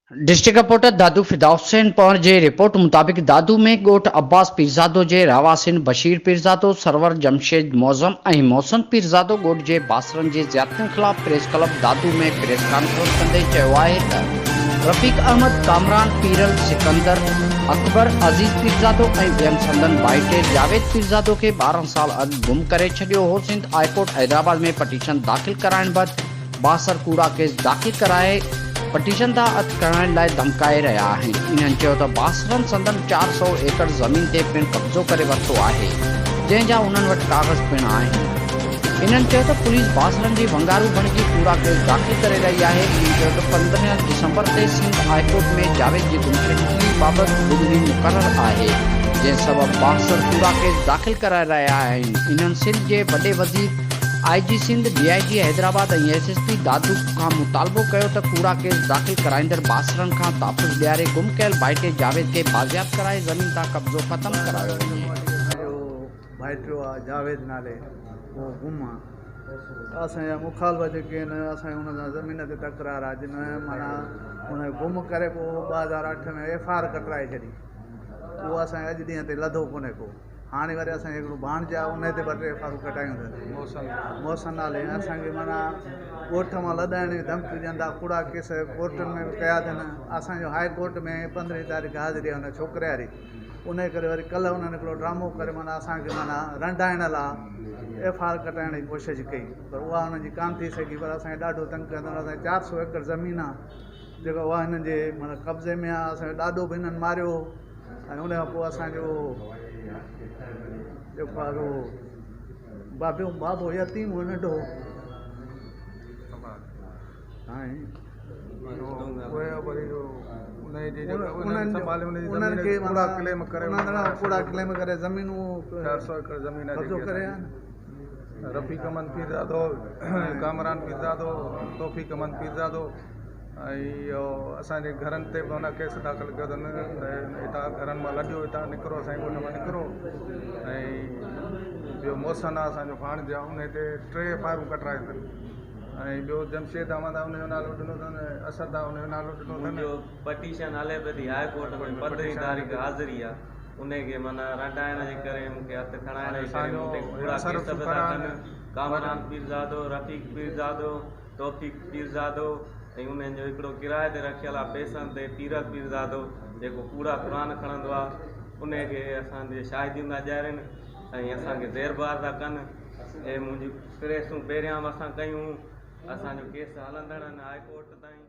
District reporter Dadu Fida Hussain Panhwar جي report مطابق دادو ۾ ڳوٺ عباس پيرزادو جي رهواسين بشير پيرزادو، سرور جمشيد معظم ۽ محسن پيرزادو ڳوٺ جي بااثرن جي زيادتين خلاف press club Dadu ۾ press conference ڪندي چيو آهي ته رفيق احمد، ڪامران، پيرل، سڪندر، اڪبر، عزيز پيرزادو ۽ ٻين سندن ڀائٽي جاويد پيرزادو کي 12 سال اڳ گم ڪري ڇڏيو هو Sindh high court Hyderabad ۾ petition داخل ڪرائڻ بعد بااثر ڪوڙا ڪيس داخل ڪرائي پٽيشن تان هٿ کڻائڻ لاء ڌمڪائي رهيا آهن. انهن چيو ته بااثرن سندن 400 ايڪڙ زمين تي پڻ قبضو ڪري ورتو آهي، جنهن جا انهن وٽ ڪاغذ پڻ آهن. انهن چيو ته پوليس بااثرن جي ونگارو بڻجي ڪوڙا ڪيس داخل ڪري رهي آهي. انهن چيو ته 15 ڊسمبر تي سنڌ هاء ڪورٽ ۾ جاويد جي گمشدگي بابت ٻڌڻي مقرر آهي، جنهن سبب بااثر ڪوڙا ڪيس داخل ڪرائي رهيا آهن. انهن سنڌ جي وڏي وزير، I G Sindh, D I G Hyderabad ۽ S S P Dadu کان مطالبو ڪيو ته ڪوڙا ڪيس داخل ڪرائيندڙ بااثرن کان تحفظ ڏياري گم ڪيل ڀائٽي جاويد کي بازياب ڪرائي زمين تان قبضو ختم ڪرايو وڃي. اسان جو ڀائٽيو آ جاويد نالي اهو گم آ ته اسان جا مخالف جيڪي آهن اسان جي ان سان زمين تي تڪرار آ جن معنيٰ ان کي گم ڪري پوء 2008 ۾ ايف I R ڪٽرائي ڇڏي اهو اسان کي اڄ ڏينهن تائين لڌو ڪونهي ڪو. هاڻي وري اسان کي هڪڙو ڀاڻج آهي ان تي ٻه ٽي ڦارون ڪٽايون اٿن محسن نالي اسان کي معنيٰ ڳوٺ مان لڏائڻ جون ڌمڪيون ڏين ٿا ڪوڙا ڪيس ڪورٽن ۾ به ڪيا اٿن اسان جو هاء ڪورٽ ۾ 15 تاريخ حاضري آهي ان ڇوڪري واري ان ڪري وري ڪلهه انهن هڪڙو ڊرامو ڪري معنيٰ اسان کي معنيٰ رنڊائڻ لاء ايف I R ڪٽائڻ جي ڪوشش ڪئي پر اها انهن جي ڪانه ٿي سگهي پر اسان کي ڏاڍو تنگ ڪيو اٿن اسان جي 400 ايڪڙ زمين آهي جيڪا اها هنن جي معنيٰ قبضي ۾ آهي اسان جو ڏاڏو به هنن ماريو هو ۽ ان کان پوء اسان جو جيڪو آهي سو بابو بابو يتيم هو ننڍو انهن کي ڪوڙا ڪليم ڪري زمينون قبضو ڪري رفيق احمد پيرزادو، ڪامران پيرزادو، توفيق احمد پيرزادو ۽ اهو اسان جي گهرن تي به هن ڪيس داخل ڪيو اٿن ته هتان گهرن مان لڏيو هتان نڪرو اسان جي ڳوٺ مان نڪرو ۽ ٻيو محسن آهي اسان جو ڀاڻج آهي ان تي ٽي ايف I آرون ڪٽرايون اٿن ۽ ٻيو جمشيد احمد آهي ان جو نالو ڏنو اٿن اسد آهي ان جو نالو ڏنو اٿن. منهنجو پٽيشن هلي پئي ٿي هاء ڪورٽ ۾ 15 تاريخ حاضري آهي انهي کي معنيٰ رنڊائڻ جي ڪري مون کي هٿ کڻائڻ جي ڪري مون تي ڪوڙا ڪيس به ٿا ڪن ڪامران پيرزادو، رفيق پيرزادو، توفيق پيرزادو ۽ انهن جو هڪڙو ڪرائي تي رکيل آ پئسن تي پيرل پيرزادو جيڪو ڪوڙا قرآن کڻندو آ انهي کي اسان جي شاهديون ٿا ڏيارين ۽ اسان کي زير بار ٿا ڪن اهي منهنجون پريسون پهريان به اسان ڪيون اسان جو ڪيس هلندڙ آهن هاء ڪورٽ تائين.